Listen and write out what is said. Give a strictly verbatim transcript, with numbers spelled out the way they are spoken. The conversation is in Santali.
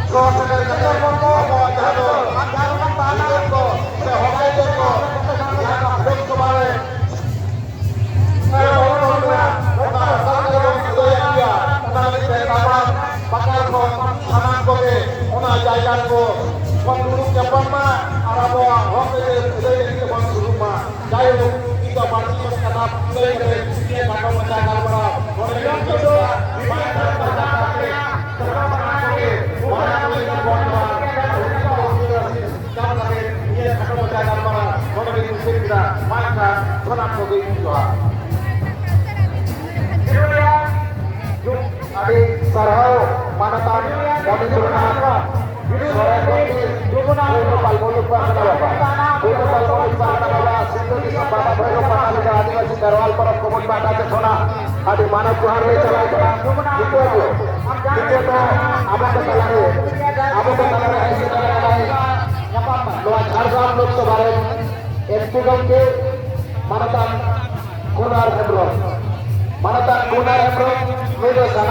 ᱥᱚᱦᱚᱨ ᱥᱮᱴᱮᱨ ᱠᱟᱛᱮ ᱟᱵᱚᱣᱟᱜ ᱡᱟᱦᱟᱸ ᱫᱚ ᱜᱤᱫᱟᱹᱨ ᱠᱚ ᱥᱮ ᱦᱚᱲ ᱟᱹᱭᱫᱟᱹᱨ ᱠᱚ ᱡᱟᱦᱟᱸ ᱞᱳᱠᱥᱚᱵᱷᱟ ᱨᱮ ᱚᱱᱟ ᱥᱟᱱᱟᱢ ᱠᱚᱵᱚᱱ ᱟᱹᱫᱟᱹᱭᱮᱫ ᱜᱮᱭᱟ᱾ ᱚᱱᱟ ᱞᱟᱹᱜᱤᱫ ᱛᱮ ᱛᱟᱯᱟᱢ ᱵᱟᱠᱷᱟᱞ ᱠᱷᱚᱱ ᱥᱟᱱᱟᱢ ᱠᱚᱜᱮ ᱚᱱᱟ ᱡᱟᱭᱜᱟ ᱨᱮᱵᱚ ᱵᱚᱱ ᱫᱩᱲᱩᱵ ᱧᱟᱯᱟᱢ ᱢᱟ ᱟᱨ ᱟᱵᱚᱣᱟᱜ ᱦᱚᱠ ᱟᱹᱭᱫᱟᱹᱨ ᱟᱹᱫᱟᱹᱭ ᱞᱟᱹᱜᱤᱫ ᱛᱮᱵᱚᱱ ᱫᱩᱲᱩᱵ ᱢᱟ᱾ ᱡᱟᱭᱦᱳᱠ, ᱤᱧ ᱫᱚ ᱵᱟᱹᱲᱛᱤ ᱠᱟᱛᱷᱟ ᱞᱟᱹᱭ ᱠᱟᱛᱮ ᱤᱧᱟᱹᱜ ᱠᱟᱛᱷᱟ ᱢᱟᱪᱷᱟ ᱜᱟᱞᱢᱟᱨᱟᱣ ᱱᱚᱰᱮ ᱜᱮ ᱢᱩᱪᱟᱹᱫ ᱮᱫᱟ᱾ ᱢᱟ ᱮᱱᱠᱷᱟᱱ ᱯᱟᱦᱴᱟ ᱠᱷᱚᱱ ᱜᱮ ᱥᱟᱱᱟᱢ ᱠᱚᱜᱮ ᱚᱱᱟ ᱠᱚ ᱞᱟᱹᱜᱤᱫ ᱵᱚᱱ ᱧᱟᱢ ᱠᱟᱛᱮ ᱤᱧᱟᱹᱜ ᱠᱷᱟᱴᱚ ᱢᱟᱪᱷᱟ ᱜᱟᱞᱢᱟᱨᱟᱣ ᱱᱚᱰᱮ ᱜᱮ ᱢᱩᱪᱟᱹᱫ ᱮᱫᱟ᱾ ᱢᱟ ᱮᱱᱠᱷᱟᱱ ᱥᱟᱱᱟᱢ ᱠᱚᱜᱮ ᱡᱚᱦᱟᱨ᱾ ᱟᱹᱰᱤ ᱥᱟᱨᱦᱟᱣ ᱢᱟᱱᱚᱛᱟᱱ ᱢᱚᱱᱤᱯᱩᱨ ᱠᱷᱚᱱ ᱥᱚᱨᱮᱥ ᱜᱚᱢᱠᱮ ᱯᱩᱭᱞᱩ ᱯᱟᱞ ᱢᱩᱞᱩᱠ ᱯᱟᱨᱜᱟᱱᱟ ᱵᱟᱵᱟ, ᱯᱩᱭᱞᱩ ᱯᱟᱞ ᱢᱩᱞᱩᱠ ᱯᱟᱨᱜᱟᱱᱟ ᱵᱟᱵᱟ, ᱥᱤᱞᱫᱟᱹ ᱫᱤᱥᱚᱢ ᱵᱟᱵᱟ ᱵᱷᱳᱭᱨᱳᱵ ᱯᱟᱛᱟ ᱞᱮᱠᱟ ᱟᱹᱫᱤᱵᱟᱹᱥᱤ ᱠᱷᱮᱨᱣᱟᱞ ᱯᱚᱨᱚᱵᱽ ᱠᱚᱢᱤᱴᱤ ᱯᱟᱦᱴᱟ ᱥᱮᱫ ᱠᱷᱚᱱᱟᱜ ᱟᱹᱰᱤ ᱢᱟᱱᱚᱛ ᱡᱚᱦᱟᱨ ᱞᱮ ᱪᱟᱞᱟᱣ ᱠᱟᱱᱟ᱾ ᱱᱤᱛᱚᱜ ᱫᱚ, ᱱᱤᱛᱚᱜ ᱫᱚ ᱟᱵᱚ ᱠᱚ ᱛᱟᱞᱟᱨᱮ, ᱟᱵᱚ ᱠᱚ ᱛᱟᱞᱟᱨᱮ ᱦᱮᱡ ᱥᱮᱴᱮᱨ ᱟᱠᱟᱱᱟᱭ ᱱᱚᱣᱟ ᱡᱷᱟᱲᱜᱨᱟᱢ ᱞᱳᱠᱥᱚᱵᱷᱟ ᱨᱮ ᱮᱢ ᱯᱤ ᱜᱚᱢᱠᱮ ᱢᱟᱱᱚᱛᱟᱱ ᱠᱩᱱᱟᱨ ᱦᱮᱢᱵᱨᱚᱢ, ᱢᱟᱱᱚᱛᱟᱱ ᱠᱩᱱᱟᱨ ᱦᱮᱢᱵᱨᱚᱢ, ᱱᱩᱭ ᱫᱚ ᱥᱟᱱᱟᱢ